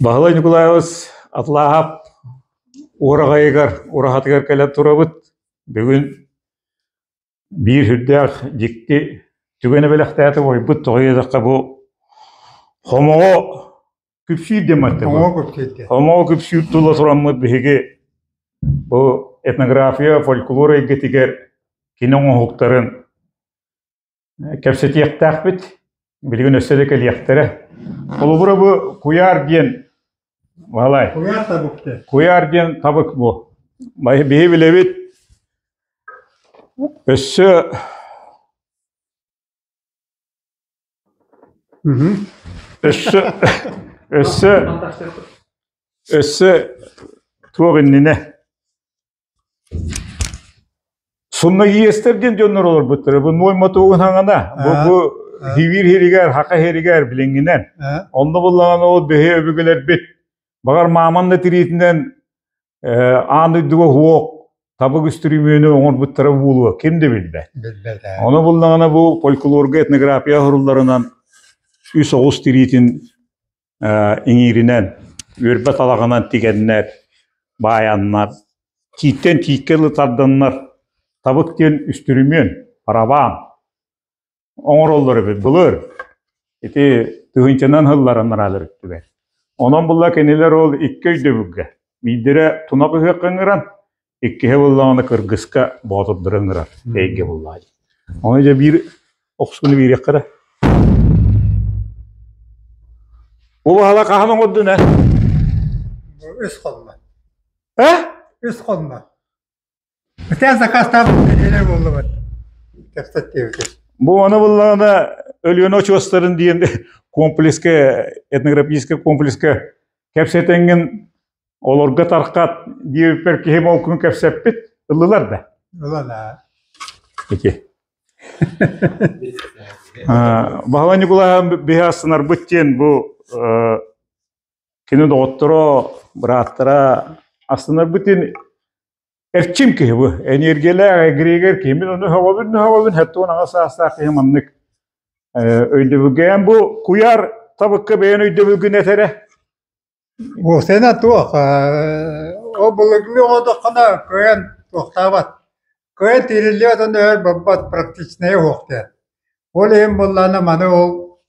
Баһылай Ньукулаайабыс Атлааһап уораҕайыгар, ураһатыгар кэлэн турабыт. Бүгүн биир сүрдээх дьикти түгэни бэлэхтээтэ буойбут. Тоҕо диэтэххэ бу хомоҕо күпсүүр диэн маттык. Хомоҕо күпсүүр диэн. Хомоҕо күпсүүр тула тураммыт биһиги бу этнография, фольклор эйгэтигэр кини оҥоһуктарын кэпсэтиэхтээхпит. Билигин өссө да кэлиэхтэрэ. Холобура бу куйаар диэн Баһылай. Куйаар табык диэн. Куйаар диэн табык бу. Биһи билэбит. Өссө өссө өссө өссө туох иннинэ Суннагиестэр диэн дьоннор олорбуттара. Бу Ной мотугун хаҥана. Бу бу Хивир хиригэр, Хака хиригэр билиҥҥинэн. Онно буллаҕына ол биһи өбүгэлэрбит баҕар мааман да тириитинэн аан дойдуга уһуох табык үстүрүмүөнү оҥорбуттара буолуо ким да билбэт. Билбэт. Ону буллаҕына бу фольклорга этнография оһорулларынан үс оҕус тириитин иҥииринэн, үөрбэ талаҕынан тигэннэр, баайаннар, тииттэн тииккэ дылы тарданнар, табык диэн үстүрүмүөн, барабаан оҥороллор эбит былыр. Ити тыһыынчанан сыллар анараалар өттүгэр. Онон булла кинилэр ол икки өйдөбүлгэ, биирдэрэ тунах ыһыахха ыҥыран, иккиһэ буллаҕына кыргыска боотурдары ыҥырар эйгэ буллаа. Ону дьэ биир охсууну биэриэххэ эрэ. Бу баһала хаһан оҥордун ээ? Үс хонно. Э? Үс хонно. Ытаа закастаабыт нэдиэлэ буоллубут. Кэпсэттиэбит. Бу аны буллаҕына Өлүөнэ очуостарын диэн комплекска, этнографическай комплекска кэпсэтэҥҥин олорго тархат диэбиппэр киһим ол күн кэпсэппит, ыллылар да? Ылан аа. Ити. Баһылай Ньукулааһын биһи астынарбыт диэн бу кини доҕотторо, бырааттара астынарбыт диэн эрчим киһи бу. Энергиялээх, эгрегор киһи. Мин ону сөҕөбүн, сөҕөбүн, 78 саастаах киһи маннык өйдөбүлгэ. Бу куйаар табыкка бэйэн өйдөбүлгүн этэрэ. Уопсайынан туох, ол былыргы оҥордоххуна кыайан туохтаабат, кыайан тиириллибэт уонна өр барбат практичнайа суох диэн. Ол иһин буоллаҕына маны ол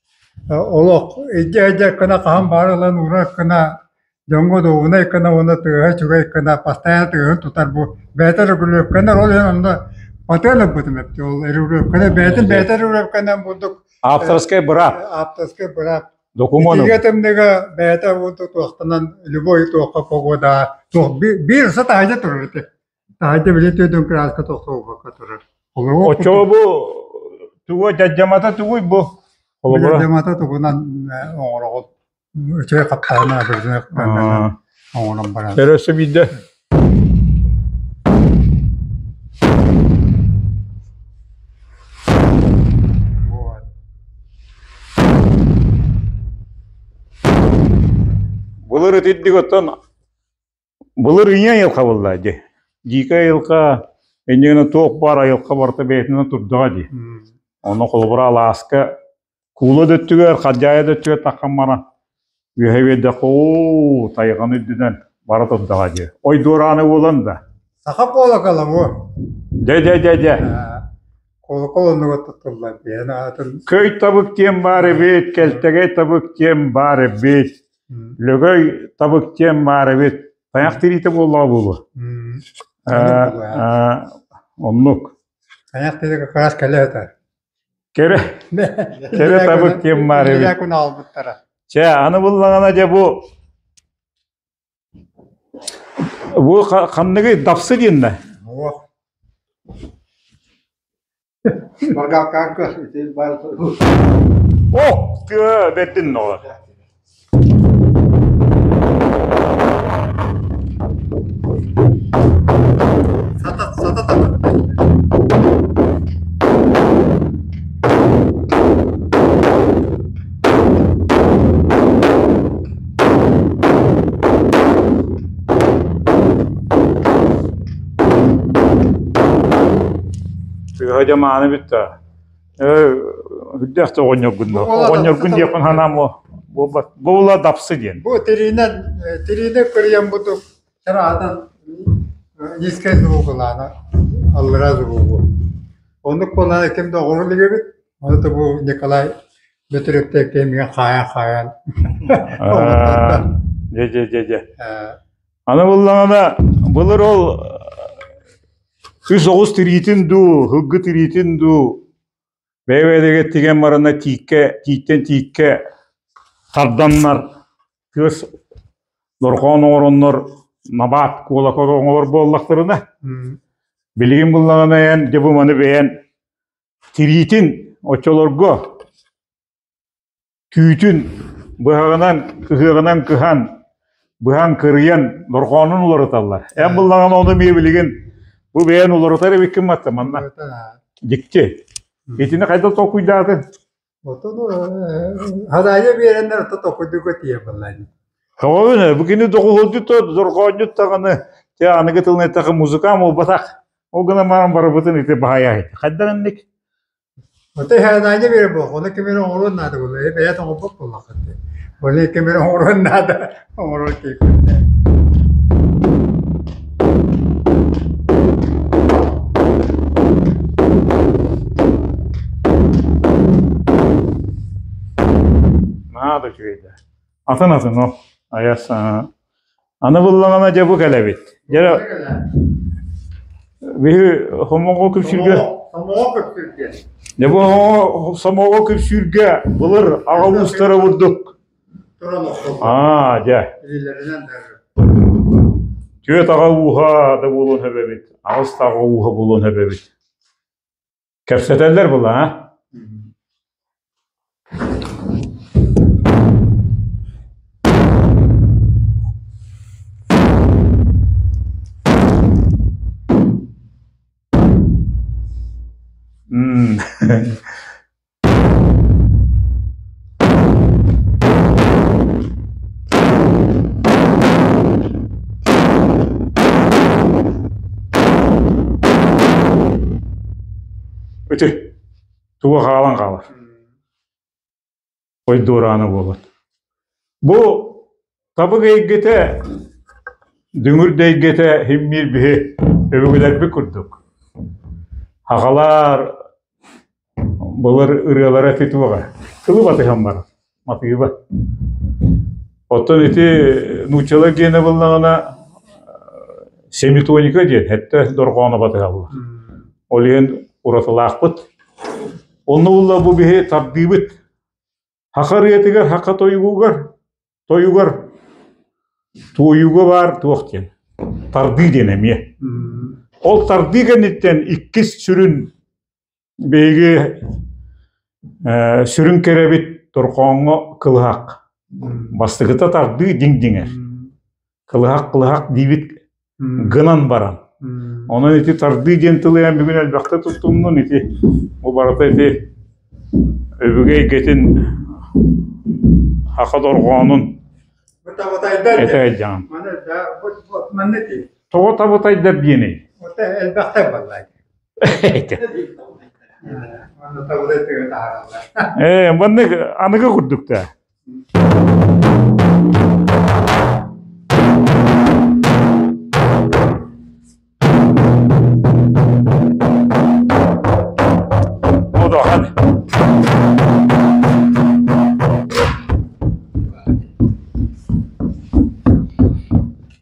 олох илдьэ гына хаһан баҕар ылан уурар гына дьоҥҥо удобнай гына уонна тыаһа үчүгэй гына постоянно тыаһын тутар бу бэйэтэ регулировканан ол иһин онно батыан ылбытым эбит ол регулировканы бэйэтин бэйэтэ регулировканан бурдук Авторскай быраап. Авторскай быраап. Докумуон Итигэ тымныга бэйэтэ уонна туохтанан любой туохха погода туох биир уса таһырдьа турар ити. Таһырдьа били түөтүн кырааска тохтообокко турар. Оччоҕо бу тугу дьадьамата тугуй бу? Холобура Дьадьамата тугунан оҥороҕут үчүгэй хаптаһына оҥорон баран. Өрөссө биирдэ Былыр итирдик оттон былыр ийэ айылҕа буолла дии. Дьиикэй айылҕа инньэ туох баар айылҕа барыта бэйэтинэн турдаҕа дии. Онно холобура алааска куула да өттүгэр, хадьаайа да өттүгэр таххан баран үөһэ биэрдэххэ оо тайҕаны үрдүнэн бара турдаҕа дии. Ой дуорааны буолан да. Саха колокола бу. Дьэ дьэ дьэ дьэ. Колокол оннугар туттуллар диэн аатын. Көй табык диэн баар эбит, кэлтэгэй табык диэн баар эбит, лөгөй табык диэн баар эбит. Тайах тириитэ буоллаҕа буолуо. Оннук. Тайах тириитэ как раз кэлэ сытар. Кэрэ, кэрэ табык диэн баар эбит. күн аҕалбыттара. Чэ, аны буллаҕына дьэ бу бу ханныгый дапсы диэннэ? Уох. Ох, тыа бэрдин оҕо. Тыаһа дьэ мааны бүттэ. Үрдээх да оҕонньоргун да. Оҕонньоргун диэхпин санаам о. Буолбат. Буола дапсы диэн. Бу тириинэн тириинэн кырыйан бутук чараатан низкай звук ылаана аллараа звугу. Оннук буоллаҕына ким да оҕоро илик эбит. Ону бу Николай Бөтүрүөптэй кэмигэр хаайан-хаайан Дьэ дьэ дьэ дьэ. Аны буллаҕына былыр ол үс оҕус тириитин дуу, һылгы тириитин дуу бэйэ-бэйэлэригэр тигэн баранна тииккэ, тииттэн тииккэ тарданнар тыас дорҕоон оҥороннор набаат куолакал оҥорор буоллахтарына билигин буллаҕына эн дьэ бу маны бэйэн тириитин оччолорго түүтүн быһаҕынан кыһыаҕынан кыһан быһан кырыйан дорҕоонун уларыталлар эн буллаҕына ону эмиэ билигин бу бэйэн уларытар эбиккин матта манна дьикти итини хайдах толкуйдаатын Отон хадаайа биэрэннэр ото толкуйдууга тиийэ буоллаani. Тоҕо бу кини доҕуһулдьут дорҕоонньут даҕаны те аныгы тылын эттэххэ музыка буолбатах ол гынан баран барыбытын ити баһайа хайдах инник Ото хадаайа биэрэ буолуох, ону ким эрэ оҥоруон наада буолуо, бэйэ оҥорбот буоллаххын дии. Ону ким эрэ оҥоруон наада, оҥорор киһи Наада үчүгэй да. Атын атын ол. Айас Аны буллаҕына дьэ бу кэлэбит. Дьэ биһи хомоҕо күпсүүргэ Сомоҕо күпсүүргэ. Дьэ бу сомоҕо күпсүүргэ былыр аҕа уустара бурдук Туран охсоллор. Аа, дьэ. Илиилэринэн да. Түөрт аҕа ууһа да буолуон сөп эбит, аҕыс да аҕа ууһа буолуон сөп эбит. Кэпсэтэллэр була, а? М Ити туга хаалан хаалар. Ой дуораана буолбат. Бу табык эйгэтэ, дүҥүр да эйгэтэ химмиир биһи өбүгэлэрбит курдук. Аҕалар Былыр ырыалара ити туоҕа, тылы батыһан барар, матыыба. Оттон ити нууччалар гиэнэ буоллаҕына семитоника диэн сэттэ дорҕоону батыһаллар. Ол иһин уратылаахпыт. Онно булла бу биһи тардыыбыт. Саха ырыатыгар, саха тойугугар, тойугар туойууга баар туох диэн тардыы диэн эмиэ. Ол тардыы кэнниттэн иккис сүрүн Биһиги сүрүн кэрэбит торхооҥҥо кылыһах. Бастакыта тардыы дьиҥ-дьиҥэр. Кылыһах-кылыһах диибит гынан баран. Онон ити тардыы диэн тылы эн бүгүн элбэхтэ туттумнун ити бу барыта ити өбүгэ эйгэтин саха дорҕоонун этэ сылдьаҕын. Тоҕо табытайдар диэний? Элбэхтэр баллай. Ээ, маннык аныгы курдук да. Улахан.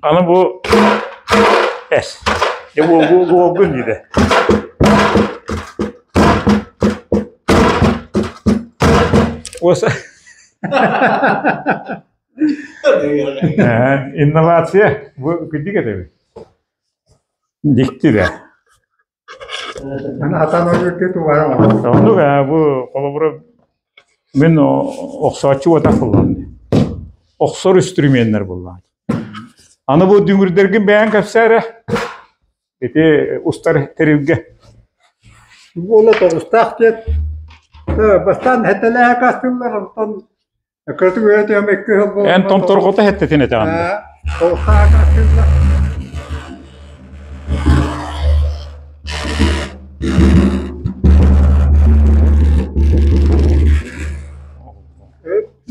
Аны бу эс. Дьэ уолгун диде. Уоса инновация бу кырдьык этэбит. Дьикти да. Оннук ээ бу холобура мин охсооччу уотах буллаҕым Охсор үстүрүмүөннэр буллаҕым. Аны бу дүҥүрдэргин бэйэҥ кэпсээ эрэ. Ити устар тэрилгэ. Уола тоҕустаах диэт бастаан хэтэлээһэ астыллар онтон кырдык үөрэтиэм икки сыл буолла Эн томторҕото хэттэтин этэҕин тоҕустаах астыллар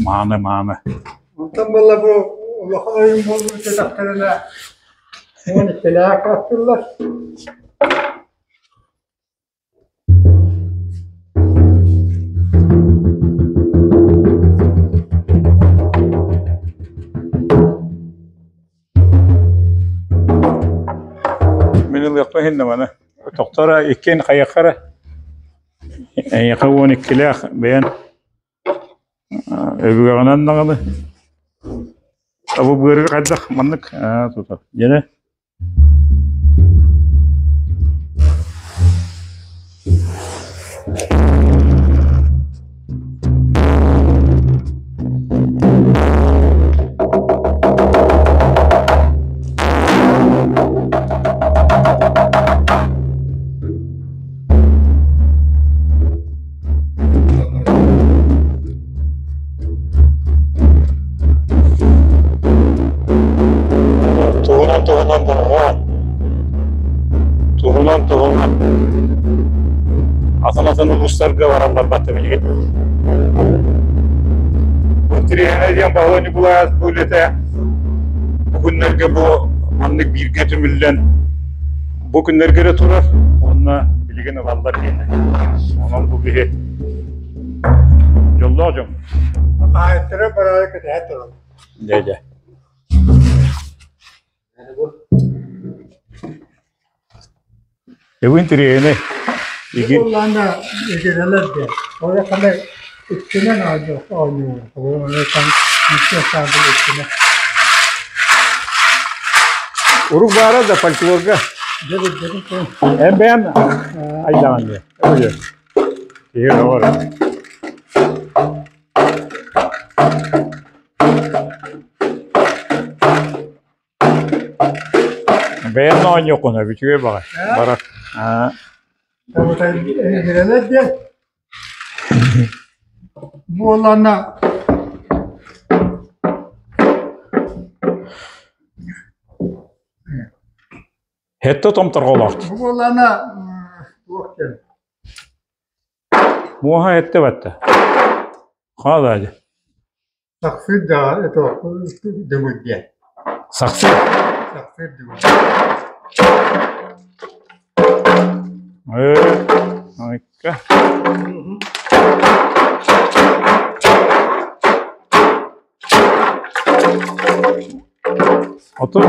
Мааны-мааны. Онтон буолла бу улахан ойуун буолбут диэтэхтэринэ 12-лээх аттыллар. Мин ылыахпын иһин маны. Тохтора иккиэн хайахара. Эйиэхэ 12-лээх бэйэн өбүгэҕинэн даҕаны. Бу быарга хайдах маннык тутар. Дьэнэ Туһунан туһунан бурҕаан, туһунан туһунан атын-атын улуустарга баран барбаттар билигин. Бу тириэньэр диэн Баһылай Ньукулаев бу үлэтэ бу күннэргэ бу маннык бииргэ түмүллэн бу күннэргэ эрэ турар уонна билигин ылаллар диэн. Онон бу киһи дьоллоох дьон. Хаһаайыттара бараары кэтэһэ тураллар. Дьэ дьэ. Бүгүн тириэһинэй. Ити буоллаҕына игирэлэр диэн. Ол ханай иккинэн оонньуур. Урук баара да фольклорга. Эн бэйэн айдаҕын диye. Öyle. İyi var. Бэйэн оонньуоххуна үчүгэй баҕай. Барар. Игирэлэр диэн. Буоллаҕына Хетте томторҕолоох. Буоллаҕына туох диэн Муоһа этте батта. Хаалаады. Сахсыр да это дүҥүр диэн. Сахсыр? Сахсыр дүҥүр. Ээ, айка. Оту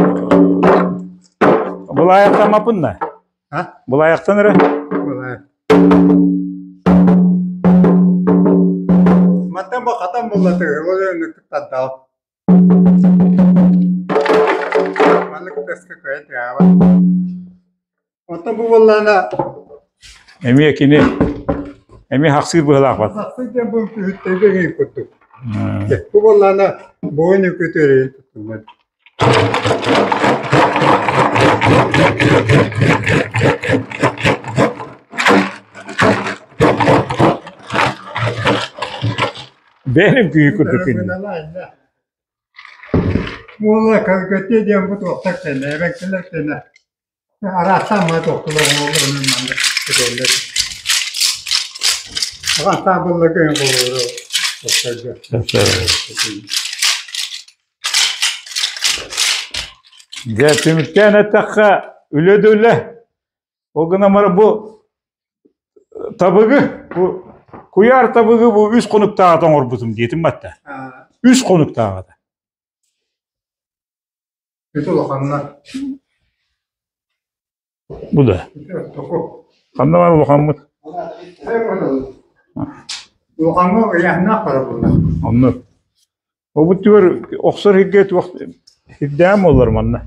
былаайахтамаппын да? А? Былаайахтан эрэ? Былаайах. Мантан бу хатан буллатыгар ол өнүк тардал. Маннык таска көйө тыаба. Онтон бу буоллаана Эмиэ кини эмиэ хахсыыр быһылаах бат. Хахсыыр диэн бу үһүттэргэ иҥин курдук. Бу буоллаана буойун үкүтүөрүн туттуммут. Бэйэм күйү курдук кини. Уола көлгөтүө диэн бу туохтар кэннэ, эбэҥкилэр кэннэ араастаан маа туохтулар оҥоһуллар маннык этэллэр. Аҕастаах буолла көйөн холууру туохтарга. Дьэ, түмүктээн эттэххэ, үлэ да үлэ. Ол гынан баран бу табыгы, бу куйаар табыгы бу үс хонуктааҕыта оҥорбутум диэтим батта. Үс хонуктааҕыта. Ити улаханна. Бу да. Ханна бар улахаммыт? Улахаҥҥа ыйааһыннаах бара буолла. Оннук. Обут түгэр охсор сиргэ туох сирдээн буоллар манна.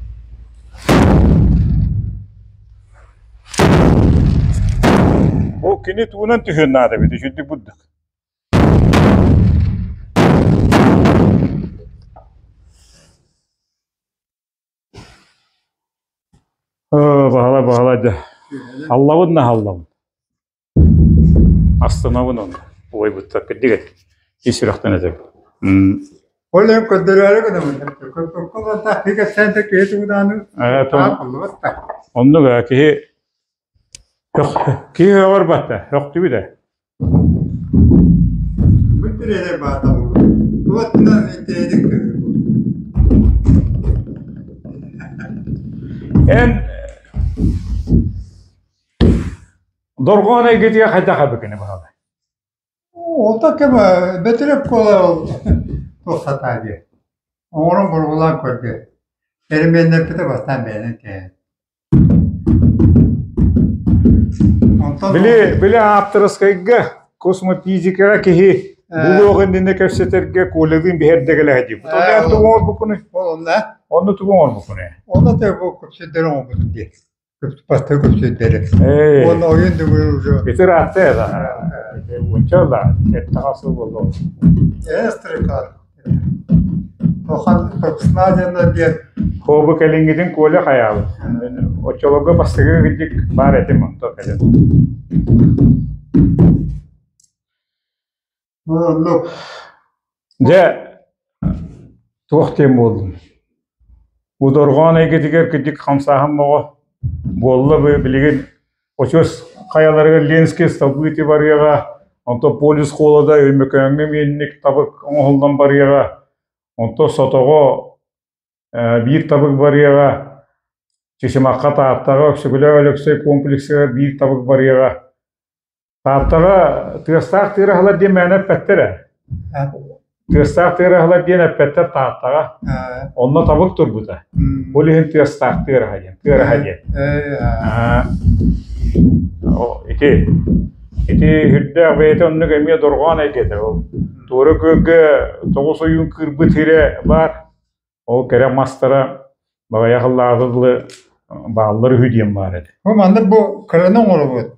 Бу кини тугунан түһүөн наада эбит үчүгдүк бурдук. Баһылай, баһылай да. Аллабын да аллабын. Астынабын онно. Уойбуттар кырдьык ис сүрэхтэн этэбин. Ол иһин көрдөрөөрү гынабын. Көрбөккө олордох киһи кэпсээн да киһи тугудааны таах да. Оннук киһи киһи өҕөр батта, өхтүбүт ээ. Бүттүрү баата. Уотунан итээдик Эн дорҕоон эйгэтигэр хайдах эбикини баҕалай? Ото кэм бөтүрүп буола ол туох сатаа диye. Оҥорон бургулаан көрдө. Эрэмиэннэппитэ бастаан бэйэнэн кэһэн. Онтон Били, били ааптарыскайга космофизикаҕа киһи булуох иннинэ кэпсэтэргэ Колялыын биһэрдэгэлэһэ диэбит. Онно тугу оҥорбуккунуй? Ол онно Онно тугу оҥорбуккунуй? Онно те бу көпсүддэр оҥорбутум диye. Бастакы көпсүддэри. Ээ. Уонна ойун дүҥүр уже. Ити ыраатта да. Уонча да, сэттэ сыл буолла. Ээ, стройкалар. Тохан пропускная диэн Хообу кэлиҥҥитин Коля хайаабыт. Оччолорго бастакы кырдьык баар этим онто кэлин. Оннук. Дьэ, туох диэн буоллун. Бу дорҕоон эйгэтигэр кырдьык хамсааһын бөҕө буолла билигин очуос хайаларыгар Ленскэй столбы барыаҕа, онтон полюс холода Өймөкөөҥҥө миэнник табык оҥоһуллан барыаҕа, онтон Сотоҕо биир табык барыаҕа, Чычымахха Тааттаҕа Өксөкүлээх Өлөксөй комплексыгар биир табык барыаҕа. Тааттаҕа тыастаах тыараһалар диэн мээнэ эппэттэр ээ. Тыастаах тыараһалар диэн эппэттэр Тааттаҕа. Онно табык турбута. Ол иһин тыастаах тыараһа диэн. Тыараһа диэн. Ити ити үрдээх бэйэтэ оннук эмиэ дорҕоон эйгэтэ. Ол Туора Күөлгэ тоҕус ойуун кыырбыт сирэ баар. Ол кэрэ мастара баҕайах ыллааҕы дылы бааллар үһү диэн баар этэ. Бу маннык бу кыраны оҥоробут.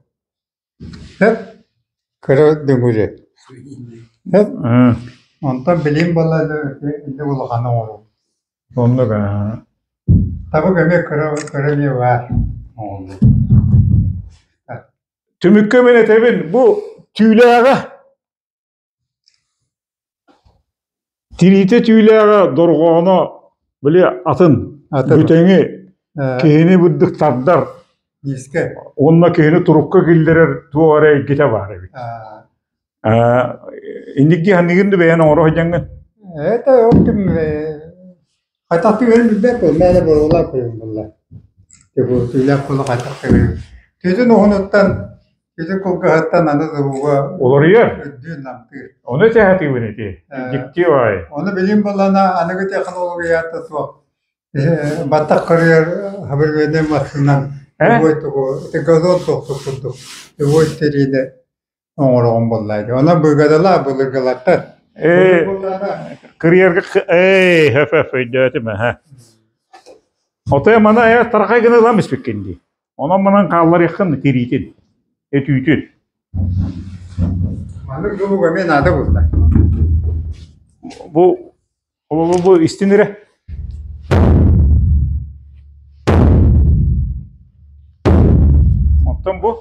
Сөп кыра дүҥүрү. Сөп онтон билим буолла инник улаханы оҥоробут. Оннук аа. Табык эмиэ кыра кыра эмиэ баар оҥоһуллубут. Түмүккэ мин этэбин, бу түүлээҕэ Тириитэ түүлээҕэ дорҕооно били атын бүтэҥи киһини бырдык тардар уонна киһини турукка киллэрэр туох эрэ эйгэтэ баар эбит. Инник дии саныыгын да бэйэн оҥоро сылдьаҥҥын? Это ол ким Хайдах түгэнин билбэппин, мээнэ боруобалаан көрүм буолла. Түүлээх буола хайдах түгэнин. Түүтүн уһунуттан, түүтүн кулгаһыттан аны ууга Уларыйар. үрдүүн намтыыр. Ону этэ ити. Дьикти баҕайы. Ону билим буоллаҕына аныгы технологията суох. Баттах көрүөр современный массыынан любой тугу, ити газон суохтук курдук, любой тириини оҥороҕун буоллаа дии. Онон быгадалаа былыргылартар. Ээ, кырыйарга ээ, хөп хөп өйдөөтүм аһа. Отой маны айа тархай гына ылан испиккин дии. Онон манан хаалларыаххын тириитин, этүүтүн. Маннык дулук эмиэ наада буолла. Бу Ол бу истин эрэ. Оттон бу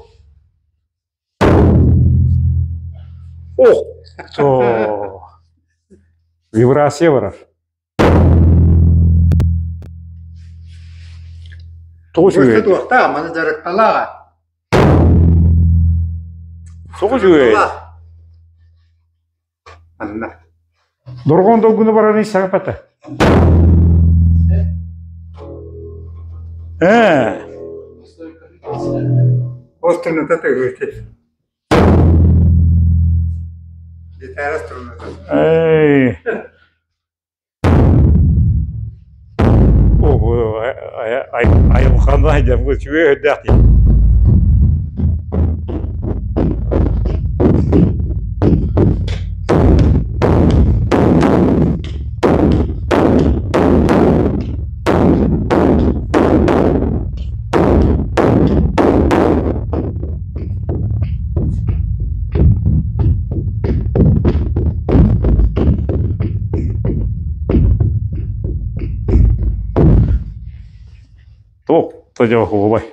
Охто! Вибрация барар. Тоҕо үчүгэй? Туохтаа, маны дьарыкталааҕа. Тоҕо үчүгэй? Анна. Дорҕоон долгуну барарын саҕапата. Ээ. Ол туната тыгыты. Гитара струната. Эй. Айылҕаны айдаммыт үчүгэй өйдөөх дии. Туох да дьэ оһуобай.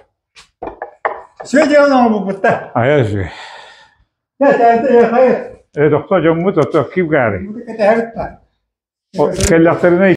Все дело оҥорбуппут Айа үчүгэй. Ээ, тохтоо дьоммут ото ким гаарый? Кэтэһэбит да. Кэллэхтэринэ